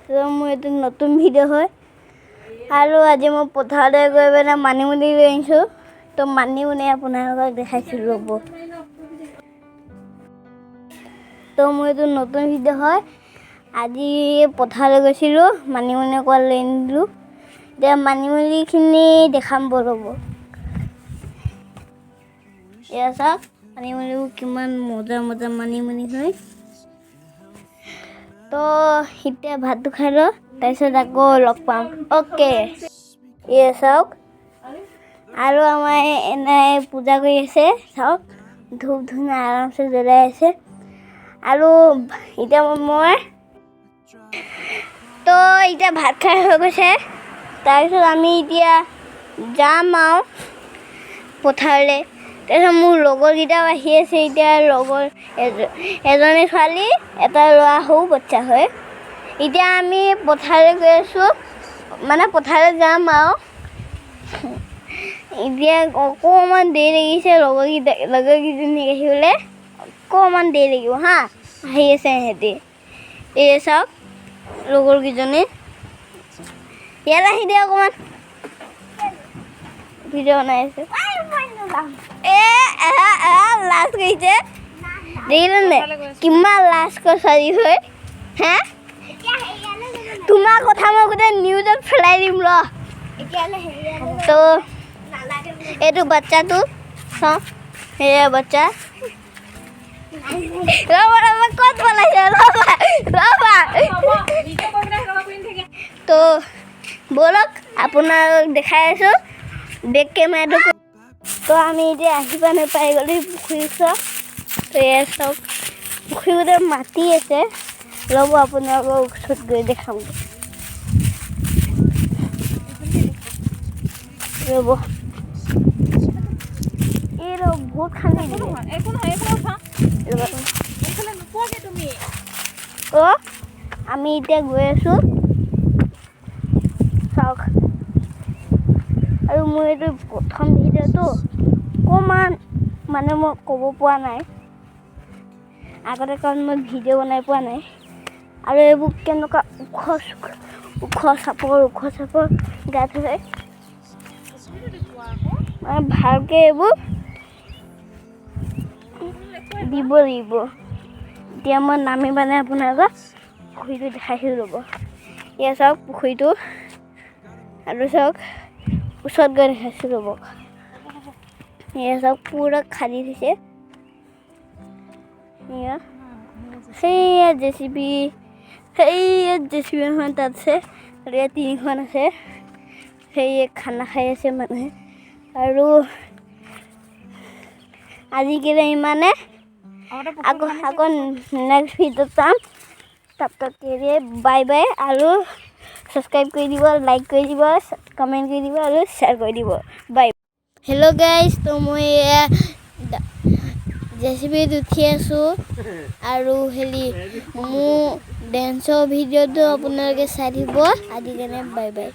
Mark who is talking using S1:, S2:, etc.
S1: তো মোৰ এইটো নতুন ভিডিঅ' হয় আৰু আজি মই পথাৰলৈ গৈ পেলাই মানিমুনি লৈ আনিছোঁ। তো মানিমুনি আপোনালোকক দেখাইছোঁ, ৰ'ব। তো মোৰ এইটো নতুন ভিডিঅ' হয়। আজি পথাৰলৈ গৈছিলোঁ, মানিমুনি অকণ লৈ আনিলোঁ। এতিয়া মানিমুনিখিনি দেখাম, ব'লব। এয়া চাওক, মানিমুনিবোৰ কিমান মজা মজা মানিমুনি হয়। তো এতিয়া ভাতটো খাই লওঁ, তাৰপিছত আকৌ লগ পাম। অ'কে, এয়া চাওক, আৰু আমাৰ এনে পূজা কৰি আছে। চাওক, ধূপ ধূনা আৰামছে জ্বলাই আছে। আৰু এতিয়া মই তো এতিয়া ভাত খাই হৈ গৈছে। তাৰপিছত আমি এতিয়া যাম আৰু পথাৰলৈ। তাৰপিছত মোৰ লগৰকেইটাও আহি আছে। এতিয়া লগৰ এজনী ছোৱালী, এটা ল'ৰা, সৰু বাচ্ছা হয়। এতিয়া আমি পথাৰলৈ গৈ আছোঁ, মানে পথাৰলৈ যাম আৰু। এতিয়া অকণমান দেৰি লাগিছে লগৰকেইটা, লগৰকেইজনী আহিবলৈ অকণমান দেৰি লাগিব। হা, আহি আছে সিহঁতি। এই চাওক, লগৰকেইজনী। ইয়াত আহি দিয়ে, অকণমান ভিডিঅ' বনাই আছে। এ লাজ কৰিছে, দেখিলে নে কিমান লাজ কৰা ছোৱালী হয়। হে, তোমাৰ কথা মই গোটেই নিউজত পেলাই দিম ৰ। তো এইটো বাচ্চাটো চাওঁ, সেয়া বাচ্চা। ৰ'বা ৰ'বা, ক'ত পলাইছে? ৰ'বা ৰ'বা। তো ব'লক, আপোনাক দেখাই আছোঁ বেক কেমেৰাটো। তো আমি এতিয়া আহি পানে পাই গ'লো পুখুৰী ওচৰত। তো এয়া চাওক, পুখুৰী গোটেই মাটি আছে। ৰ'ব, আপোনালোকৰ ওচৰত গৈ দেখামগৈ, ৰ'ব। এই ৰ, বহুত খান্দি দিলে।
S2: একো নহয়, এইফালে উঠা।
S1: ৰ'ব।
S2: এইফালে নোপোৱাগে তুমি।
S1: তো আমি এতিয়া গৈ আছোঁ, চাওক। আৰু মোৰ এইটো প্ৰথম ভিডিঅ'টো, অকণমান মানে মই ক'ব পৰা নাই আগতে, কাৰণ মই ভিডিঅ' বনাই পোৱা নাই। আৰু এইবোৰ কেনেকুৱা ওখ ওখ চাপৰ, ওখ চাপৰ গাঁত হয়। মানে ভালকৈ এইবোৰ দিব লাগিব। এতিয়া মই নামি মানে আপোনালোকক পুখুৰীটো দেখাইছোঁ, ৰ'ব। এয়া চাওক পুখুৰীটো, আৰু চাওক, ওচৰত গৈ দেখাইছোঁ, ৰ'ব। এয়া চাওক, পূৰা খান্দি থৈছে। এয়া সেইয়া জেচিবি, সেইয়া জেচিবি এখন তাত আছে আৰু ইয়াত তিনিখন আছে। সেয়ে খানা খাই আছে মানুহে। আৰু আজিকালি ইমানে। আকৌ নেক্সট ভিডিঅ'ত পাম। तब तक के लिए বাই বাই। আৰু ছাবস্ক্ৰাইব কৰি দিব, লাইক কৰি দিব, কমেণ্ট কৰি দিব আৰু শ্বেয়াৰ কৰি দিব। বাই। হেল্ল' গাইজ, তো মই জেচিবিত উঠি আছোঁ আৰু হেৰি মোৰ ডেন্সৰ ভিডিঅ'টো আপোনালোকে চাই দিব। আজি কাৰণে বাই বাই।